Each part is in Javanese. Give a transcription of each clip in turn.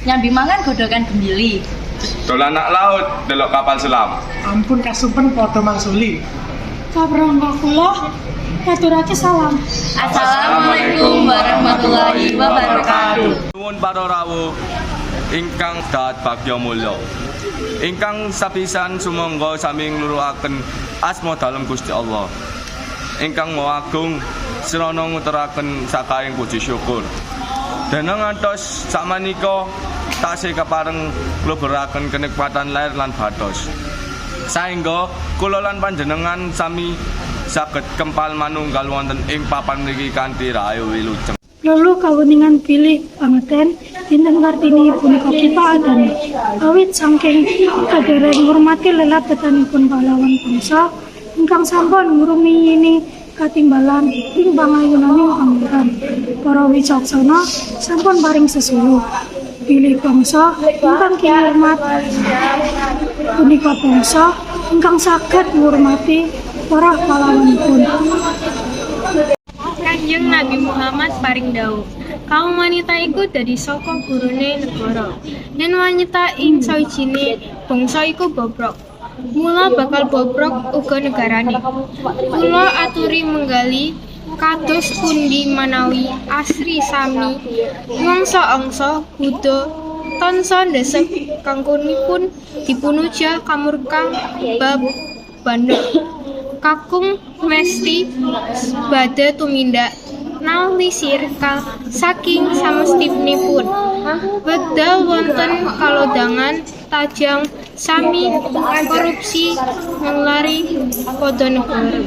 Nyambi mangan godhogan gembili. Dolan nak laut, delok kapal selam. Ampun kasumpen padha mangsuli. Kaprangka kula ngaturake salam. Assalamualaikum warahmatullahi wabarakatuh. Nuwun para rawuh ingkang dahat bagya mulya. Ingkang sapisan sumangga sami nglurukaken asma dalem Gusti Allah. Ingkang Maha Agung srana ngaturaken sakahing puji syukur. Dene ngantos sakmenika tasih kepareng ngleburaken kenikmatan lahir lan batos. Saengga kula lan panjenengan sami saged kempal manunggal wonten ing papan mriki kanthi rahayu wilujeng. Lalu kawuningan bilih pangeten dinten Kartini punika kita adani. Awit saking kadereng ngurmati lelabetanipun pahlawan bangsa ingkang sampun ngrumiyini katimbalan ing pangayunaning Pangeran. Para wicaksana sampun paring sesuluh. Bilih bangsa ingkang kinurmat punika bangsa ingkang saged ngurmati para pahlawanipun. Kanjeng Nabi Muhammad paring dawuh, kaum wanita iku dadi saka gurune negara. Yen wanita ing sawijine bangsa iku bobrok, mula bakal bobrok uga negarane. Kula aturi menggali kados pundi manawi asri sami ngangsa-angsa Buddha tansah ndesep kangkunipun dipunuja kamurkan bab bandha. Kakung mesti badhe tumindak nalisir saking samestinipun. Wekdal wonten kalodhangan tajam sami korupsi nglari pada negara.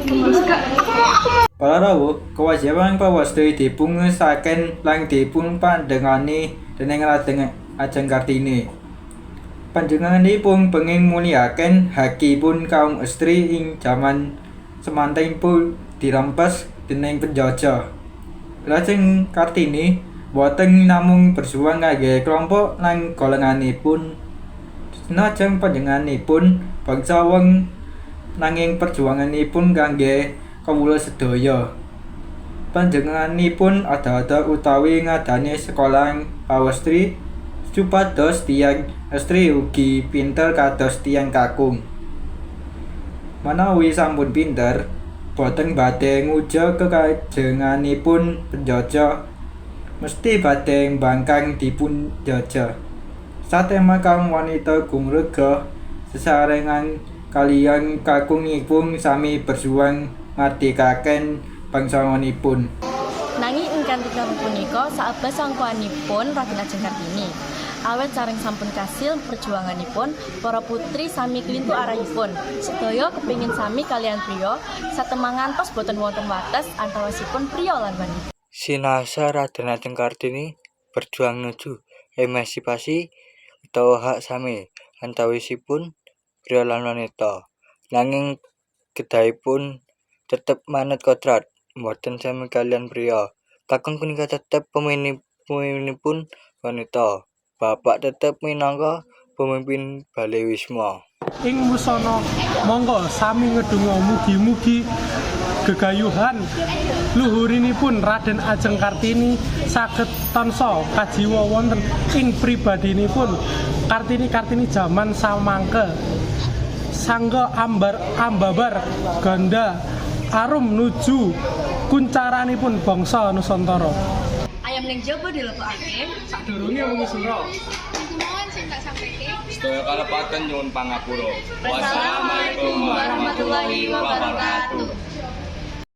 Para rawuh, kewajiban pawestri dipungesaken lan dipunpandhengani dening Raden Ajeng Kartini. Panjenenganipun pengin mulyakaken hakipun kaum estri ing jaman semantenipun dirampes dening penjajah. Lajeng Kartini boten namung berjuang kangge kelompok lan golonganipun. Senajan panjenenganipun bangsawan, nanging perjuanganipun kangge kawula sedaya. Panjenenganipun ada-ada utawi ngadani sekolahan pawestri supados tiyang estri ugi pinter kados tiyang kakung. Manawi sampun pinter, boten badhe nguja kekajenganipun penjajah, mesti badhe mbangkang dipunjajah. Satema kaum wanita gumregah sesarengan kaliyan kakungipun sami berjuang mardikaken bangsanipun. Nanging ingkang tigang punika saebas sangkuanipun Raden Ajeng Kartini. Awet sareng sampun kasil perjuanganipun, para putri sami klintu arahipun. Sedaya kepingin sami kaliyan priya, satemah ngantos boten wonten wates antawisipun priya lan wanita. Sinaosa Raden Ajeng Kartini berjuang nuju emansipasi utawa hak sami antawisipun pria lan wanita. Nanging kedahipun tetep manut kodrat, boten sami kaliyan pria. Kakung punika tetep pemimpinipun wanita. Bapak tetep minangka pemimpin Bale Wisma. Ing musana monggo sami ngedonga mugi-mugi gegayuhan luhurinipun Raden Ajeng Kartini saged tansah kajiwa wonten ing pribadinipun Kartini-Kartini jaman samangke. Sangga ambar ambabar ganda arum nuju kuncaranipun bangsa Nusantara. Ayam ning jaba dilebokake. Sadurunge wong sura. Sedaya kalepatan nyuwun pangapura. Wassalamualaikum warahmatullahi wabarakatuh.